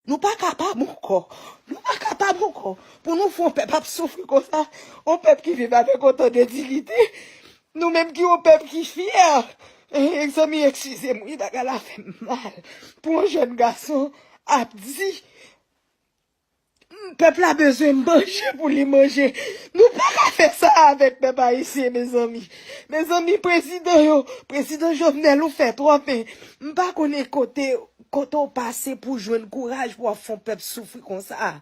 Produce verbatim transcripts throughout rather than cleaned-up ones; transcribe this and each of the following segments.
Nou pa kapab ankò. Nou pa kapab ankò. Pou nou fè yon pèp ap soufri konsa, yon pèp ki viv avèk otan de diyite, nou menm ki yon pèp ki fyè. Eh, zanmi, eskize m, wi, bagay la fè m mal. Pou yon jèn gason ap di, pèp la bezwen manje pou li manje. Nou pa ka fè sa avèk pèp ayisyen, mezanmi. Mezanmi, prezidan yo, prezidan Jovenel, ou fè twòp, men m pa konnen kote, kote w pase pou jwenn kouraj pou w ap fè yon pèp soufri konsa.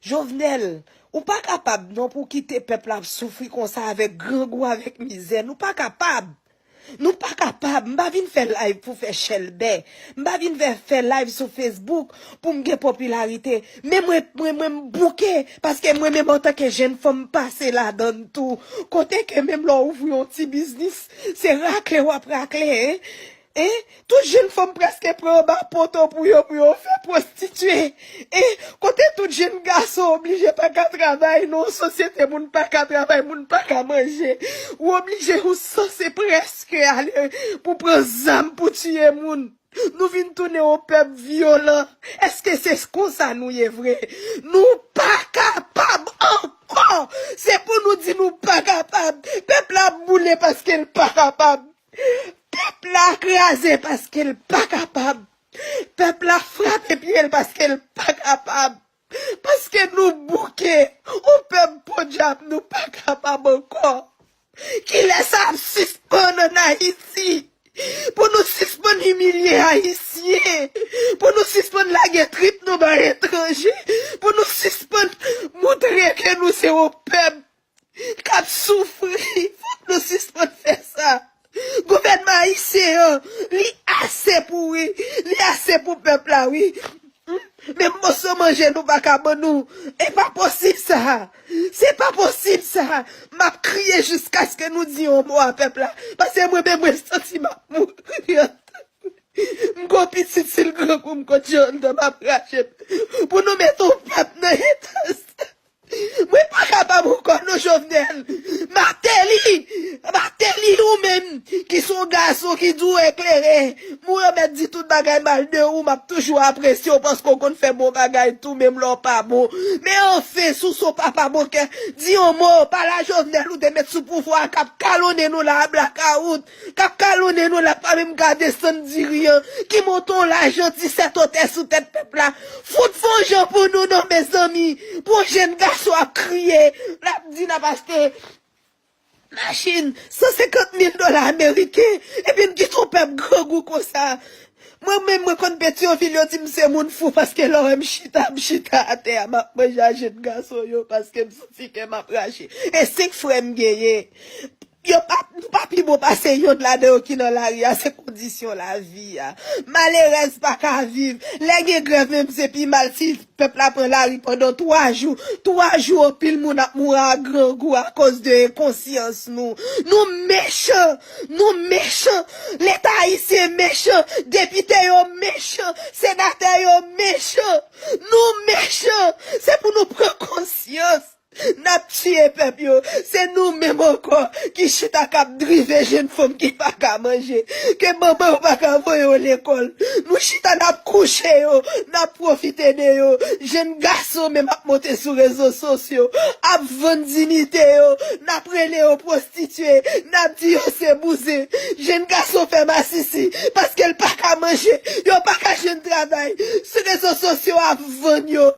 Jovenel, ou pa kapab non pou w kite pèp la ap soufri konsa avèk grangou, avèk mizè. Nou pa kapab. Nou pa kapab. M pa vin fè live pou fè chèlbè. M pa vin fè, fè live sou Facebook pou m gen popilarite. Men mwen, mwen, mwen, m bouke. Paske mwen menm antanke jèn fanm, m pase ladann tou. Kote ke menm lè w ouvri yon ti biznis, se rakle w ap rakle, en? En? Tout jèn fanm prèske pran anba poto pou yo, pou yo fè pwostitye. E kote tout jèn gason oblije pa ka travay nan yon sosyete, moun pa ka travay, moun pa ka manje. Ou oblije, ou sanse prèske ale pou pran zam pou tiye moun. Nou vin tounen yon pèp vyolan. Èske se konsa nou ye vre? Nou pa kapab ankò. Se pou nou di nou pa kapab. Pèp la ap boule paske l pa kapab. Pèp la kraze paske l pa kapab. Pèp la frape pye l paske l pa kapab. Paske nou bouke. Ou pèp podyab, nou pa kapab ankò. Kilè sa ap sispann ann Ayiti? Pou nou sispann imilye Ayisyen. Pou nou sispann lage trip nou bay etranje. Pou nou sispann montre ke nou se yon pèp k ap soufri. Fòk nou sispann fè sa. Gouvènman ayisyen an, li ase pou wi. Li ase pou pèp la wi. Menm moso manje nou pa ka ban nou. E pa posib sa. Se pa posib sa. M ap kriye jiskaske nou di yon mo a pèp la. Paske mwen menm mwen santi m ap mouri. M gon pitit, si l grangou m kot Jordan, m ap rache l. Pou nou mete yon pèp nan eta sa. Mwen pa kapab ankò non, Jovenel. Martelly, Martelly, ou menm ki se yon gason ki di w eklere, m ou yo mèt di tout bagay mal de ou, m ap toujou apresye w paske w konn fè bon bagay tou, menm lè w pa bon. Men anfen, si w se yon papa bon kè, di yon mo, pale a Jovenel ou te met sou pouvwa a k ap kalonnen nou la a blakawout, k ap kalonnen nou la, pa menm ka desann diri an, ki monte yon lajan disèt otè sou tèt pèp la. Fout fè yon jan pou nou non, mezanmi. Pou yon jèn gason ap kriye, l ap di n ap achte machin san senkant mil dola ameriken, epi n kite yon pèp grangou konsa. Mwen menm, mwen konn Petyonvil, yo di m se moun fou paske lè w wè m chita, m chita atè a, m ap manje a jèn gason yo paske m santi kè m ap rache. E senk frè m genyen. Yo pa, nou pa pi bon pase yonn ladan yo ki nan lari a, se kondisyon lavi a. Malerèz pa ka viv. Lè gen grèv menm se pi mal si pèp la pran lari pandan twa jou. Twa jou anpil moun ap mouri a grangou akoz de enkonsyans nou. Nou mechan, nou mechan. Leta ayisyen mechan, depite yo mechan, senatè yo mechan. Nou mechan. Se pou nou pran konsyans. N ap tiye pèp yo. Se nou menm ankò ki chita k ap drive jèn fanm ki pa ka manje, ke manman yo pa ka voye yo lekòl. Nou chita n ap kouche yo, n ap pwofite de yo. Jèn gason menm ap monte sou rezo sosyo, ap vann diyite yo, n ap rele yo pwostitye, n ap di yo se bouzen. Jèn gason fè masisi paske l pa ka manje, yo pa ka jwenn travay. Sou rezo sosyo ap vann yo.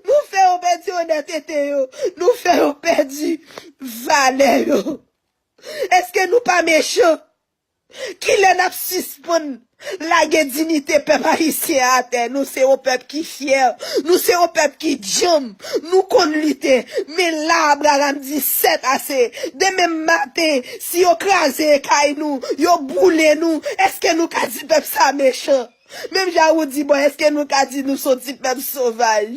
Nou fè yo pèdi onètete yo. Nou fè yo pèdi valè yo. Èske nou pa mechan? Kilè n ap sispann lage diyite pèp ayisyen an atè? Nou se yon pèp ki fyè. Nou se yon pèp ki djanm. Nou konn lite. Men la, Abraram di sèt ase. Demen maten, si yo kraze kay nou, yo boule nou, èske nou ka di pèp sa mechan? Menm jan ou di, bon, èske nou ka di nou se yon ti pèp sovaj?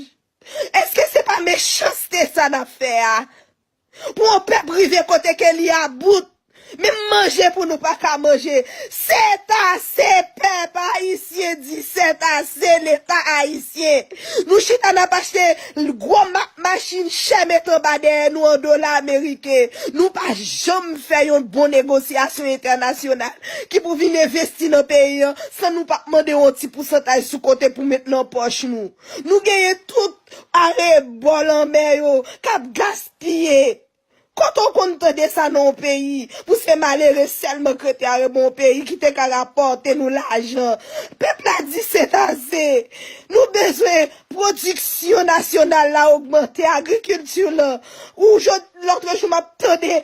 Èske se pa mechanste sa n ap fè a? Pou yon pèp rive kote ke li about, Menm manje pou nou pa ka manje. Sètase, pèp ayisyen di sètase, Leta ayisyen. Nou chita n ap achte gwo ma- machin chè met anba dèyè nou an dola ameriken. Nou pa janm fè yon bon negosyasyon entènasyonal ki pou vin envesti nan peyi an san nou pa mande yon ti pousantaj sou kote pou met nan pòch nou. Nou genyen tout arebò lanmè yo k ap gaspiye. Kote w konn tande sa nan yon peyi pou se malere sèlman k rete arebò yon peyi ki te ka rapòte nou lajan? Pèp la di se ase. Nou bezwen pwodiksyon nasyonal la ogmante, agrikilti lan. Ou jod, lòtrejou m ap tande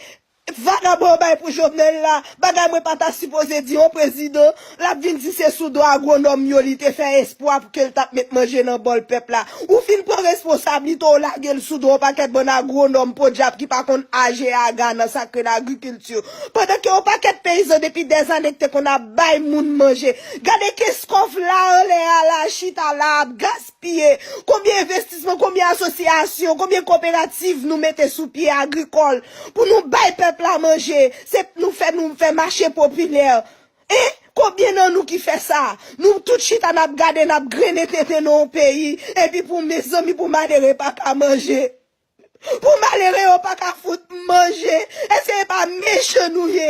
vagabon bay pou Jovenel la, bagay mwen pa ta sipoze di yon prezidan, l ap vin di se sou do agwonòm yo li te fè espwa pou ke l t ap met manje nan bòl pèp la. Ou fin pran responsablite w lage l sou do yon pakèt bann agwonòm podyab ki pa konn aje aga nan sa k rele agrikilti. Pandan ke yon pakèt peyizan depi dèzane k te konn ap bay moun manje. Gade kès kòf la anlè a la chita la ap gaspiye. Konbyen envestisman, konbyen asosyasyon, konbyen koperativ nou mete sou pye agrikòl pou nou bay pèp la manje, se nou fè nou fè mache popilè. En? Konbyen nan nou ki fè sa? Nou tout chita n ap gade, n ap grennen tenten nan yon peyi, epi pou mezanmi, pou malere pa ka manje. Pou malere yo pa ka fout manje. Èske se pa mechan nou ye?